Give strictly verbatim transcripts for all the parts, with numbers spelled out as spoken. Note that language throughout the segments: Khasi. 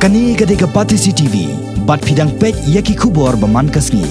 Kane ka dei ka Batesi T V, bad phi dang peit ïa ki khubor ba man ka sngi.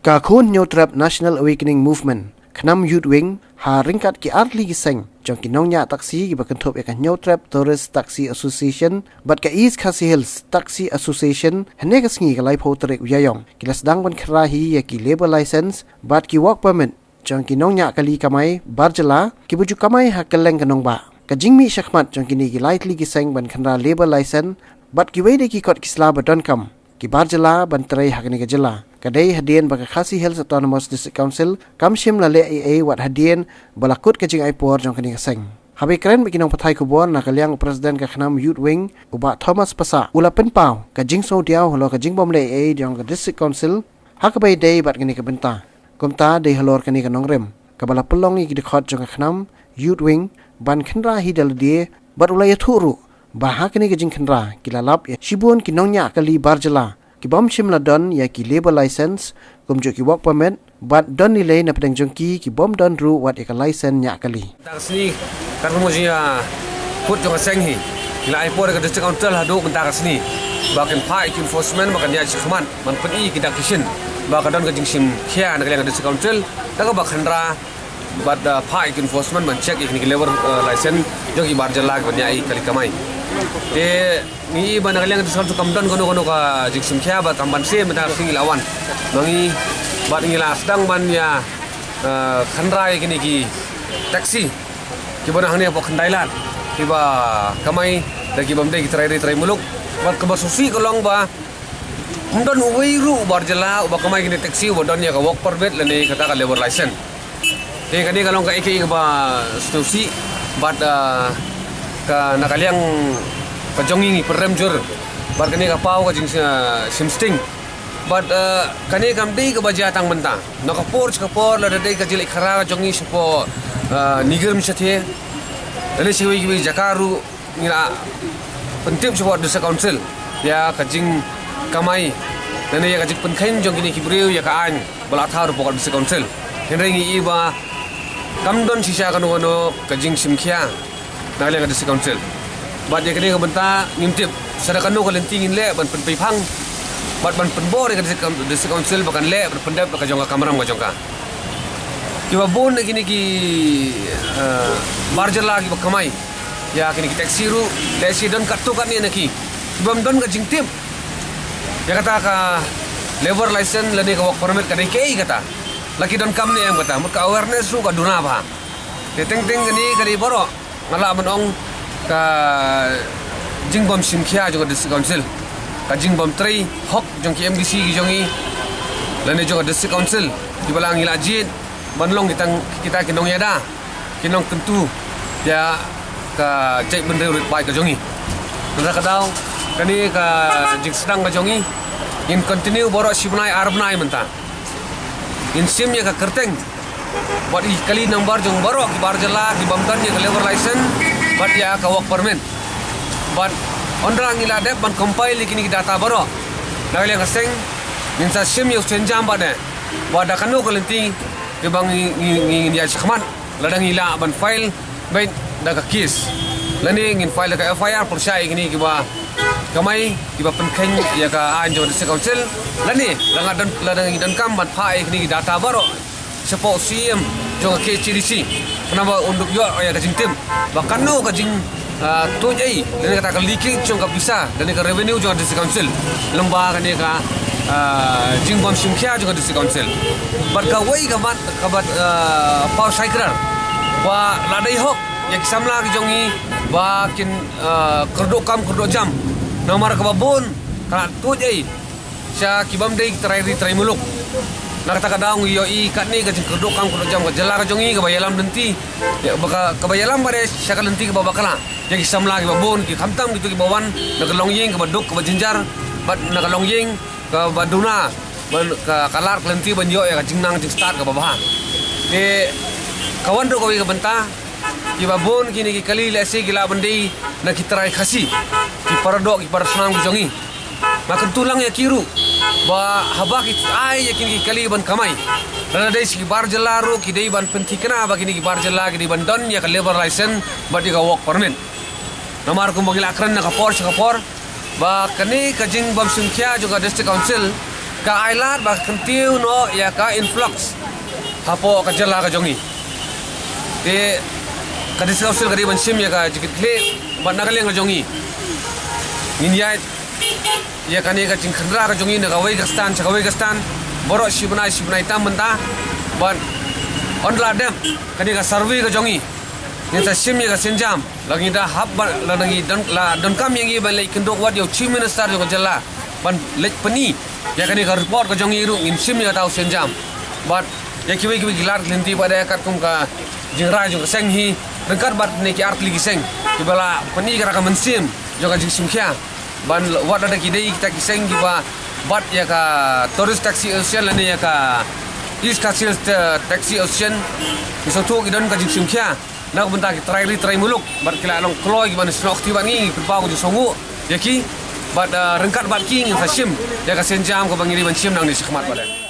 Ka Khun Hynñiewtrep National Awakening Movement, Khnam Youth Wing, ha ryngkat ki artylli ki seng jong ki nongñiah taxi kiba kynthup ïa ka Hynñiewtrep Tourist Taxi Association bad ka East Khasi Hills Taxi Association, hynne ka sngi ka laiphew tarik u Ïaïong ki la sdang ban kynra hi ïa ki labour license bad ki work permit jong ki nongñiah kali kamai bar jylla kiba ju kamai ha kylleng ka nongbah. Ka jingmih shakhmat jong kine ki lai tylli ki seng ban kynra labour license bad kiwei de ki kot ki sla ba donkam ki bar jylla ban trei ha kane ka jylla, ka dei hadien ba ka Khasi Hills Autonomous District Council kam shym la leh ei ei wat hadien ba la kut ka jingai por jong kane ka seng. Haba ïakren bad ki nongpathai khubor na ka liang u President ka Khnam Youth Wing, u Bah Thomas Passah, u la pynpaw ka jingsngewdiaw halor ka jingbym leh ei ei jong ka District Council ha kaba ïadei bad kane ka bynta. Kumta dei halor kane ka nongrim kaba la pynlong ïa ki dkhot jong ka Khnam Youth Wing ban kynra hi da lade, bad u la ïathuh ruh ba ha kane ka jingkynra ki la lap ïa shibun ki nongñiah kali bar jylla kibym shym la don ïa ki labour license kumjuh ki work permit, bad don lei lei na pdeng jong ki kibym don ruh wat ïa ka license ñiah kali. Mynta ka sngi, katkum ka jingïakut jong ka seng hi, ngi la ai por ïa ka District Council haduh mynta ka sngi ba kan phah ïa ki enforcement ba kan ïaid shakhmat ban pyni ïa ki dak ki shin ba ka don ka jingshim khia na ka liang ka District Council da kaba kynra bad, ah, phah ïa ki enforcement ban check ïa kine ki labour, ah, license jong ki bar jylla kiba ñiah ïa ki kali kamai. Te ngi i ba na ka liang ka District Council kam don kano kano ka jingshim khia bad kam banse mynta ka sngi ngi la wan. Ba ngi, bad ngi la sdang ban ïa, ah, kynra ïa kine ki taxi kiba na hangne hapoh Khyndailad kiba kamai da kibym dei ki trai ri trai muluk. Bad kaba sngewsih ka long ba ym don uwei ruh u bar jylla uba kamai kine taxi uba don ïa ka work permit lane kata ka labour license. Te kane ka long kaei kaei kaba sngewsih bad, ah, ka na ka liang ka jong ngi ngi pynrem jur bad kane ka paw ka jing, ah, shim sting. Bad, ah, kane kam dei kaba jia tang mynta. Na ka por sha ka por lada dei ka jingleh khara ka jong ngi shapoh, ah, Nongrim shathie, lane sha kiwei kiwei jaka ruh ngi la pyntip shapoh District Council ïa ka jingkamai lane ïa ka jingpynkheiñ jong kine ki briew ïa ka aiñ ba la thaw hapoh District Council. Hynrei ngi i ba kam don shisha kano kano ka jingshim khia na ka liang ka District Council. Bad ïa kane ka bynta ngim tip sa da kano ka lynti ngin leh ban pynpei phang bad ban pynbor ïa ka District Coun-, District Council ba kan leh ban pyndep da ka jong ka kamram ka jong ka. Kiba bun na kine ki, eh, bar jylla kiba kamai ïa kine ki taxi ruh, lehse don katto katne na ki kibym don ka jingtip ïa kata ka labour license lane ka work permit ka dei kaei kata. La ki donkam ne em kata, mut ka awareness ruh ka duna bha. Te teng teng kane ka dei baroh nga lah ban ong ka jingbym shim khia jong ka District Council, ka jingbym trei hok jong ki M D C ki jong ngi lane jong ka District Council kiba la ngi la jied ban long kita, kita ki nongïada, ki nongkyntu ïa ka jaitbynriew rit paid ka jong ngi. Mynta ka daw kane ka jingsdang ka jong ngi ngin continue baroh shi bnai ar bnai mynta. Ngin shim ïa ka kyrteng bad ïa ki kali number jong baroh ki bar jylla kibym don ïa ka labour license bad ïa ka work permit. Bad hynrei ngi la dep ban compile ïa kine ki data baroh. Na ka liang ka seng ngin sa shim ïa u sienjam bad ne ba da kano ka lynti kiba ngi, ngi, ngi, ngin ïaid shakhmat. Lada ngi lah ban file beit da ka case lane ngin file da ka F I R pyrshah ïa kine kiba kamai kiba pynkheiñ ïa ka aiñ jong ka District Council, lane lada don, lada ngi donkam ban phah ïa kine ki data baroh shapoh C E M jong ka K H A D C. Khnang ba un dup ïoh ïa ka jingtip ba kano ka jing, ah, tuid ei lane kata ka leakage jong ka pisa lane ka revenue jong ka District Council lyngba kane ka, ah, jingbym shim khia jong ka District Council. Bad kawei ka mat kaba, ah, paw shai kdar ba la dei hok ïa ki samla ki jong ngi ba kin, ah, kyrduh kam kyrduh jam. Namar kaba bun ka la tuid ei sha kibym dei ki trai ri trai muluk. Na kata ka daw ngi ïohi katne ka jingkyrduh kam kyrduh jam ka jylla ka jong ngi kaba ïalam lynti, ïa, ba ka, kaba ïalam bad sha ka lynti kaba bakla ïa ki samla kiba bun, ki khamtam kito kiba wan na ka longïing kaba duk kaba jynjar bad na ka longïing kaba duna, ban ka, ka lar ka lynti ban ïoh ïa ka jingnang jingstad kaba bha. Te ka wan ruh kawei ka bynta kiba bun kine ki kali lehse ki lah ban dei na ki trai Khasi, ki paradoh ki parasnam ki jong ngi. Nga kyntu lang ïa ki ruh ba haba ki ai ïa kine ki kali ban kamai, lada dei sha ki bar jylla ruh ki dei ban pynthikna ba kine ki bar jylla ki dei ban don ïa ka labour license bad ïa ka work permit. Namar kumba ngi la kren na ka por sha ka por, Ba kane ka jingbym shim khia jong ka District Council ka ai lad ba ka kyntiew noh ïa ka influx hapoh ka jylla ka jong ngi. Te ka District Council ka dei ban shim ïa ka jingkitkhlieh bad na ka liang ka jong ngi ngin ïaid ïa kane ka jingkhynra ka jong ngi na kawei ka stand sha kawei ka stand baroh shi bnai shi bnai tam mynta. Bad ynda la dep kane ka survey ka jong ngi ngin sa shim ïa ka sienjam. La ngi da hap ba la ngi don la donkam ïa ngi ban leit kyndok wat ïa u Chief Minister jong ka jylla ban leit pyni ïa kane ka report ka jong ngi ruh ngin shim ïa kata u sienjam. Bad ïa kiwei kiwei ki lad ki lynti ba dei katkum ka jingrai jong ka seng hi ryngkat bad ne ki artylli ki seng kiba la pyni kata ka mynsiem jong ka jingshim khia. Ban wat lada ki dei kita ki seng kiba bat ïa ka Tourist Taxi Association lane ïa ka East Khasi Hills Ta-, Taxi Association. Ki sngewthuh ki don ka jingshim khia na ka bynta ki trai ri trai muluk bad ki la long kloi kiba na shnong kti bad ngi, ngi pynpaw ka jingsngewnguh ïa ki bad, eh, ryngkat bad ki ngin sa shim ïa ka sienjam kaba ngi dei ban shim nangne shakhmat bad.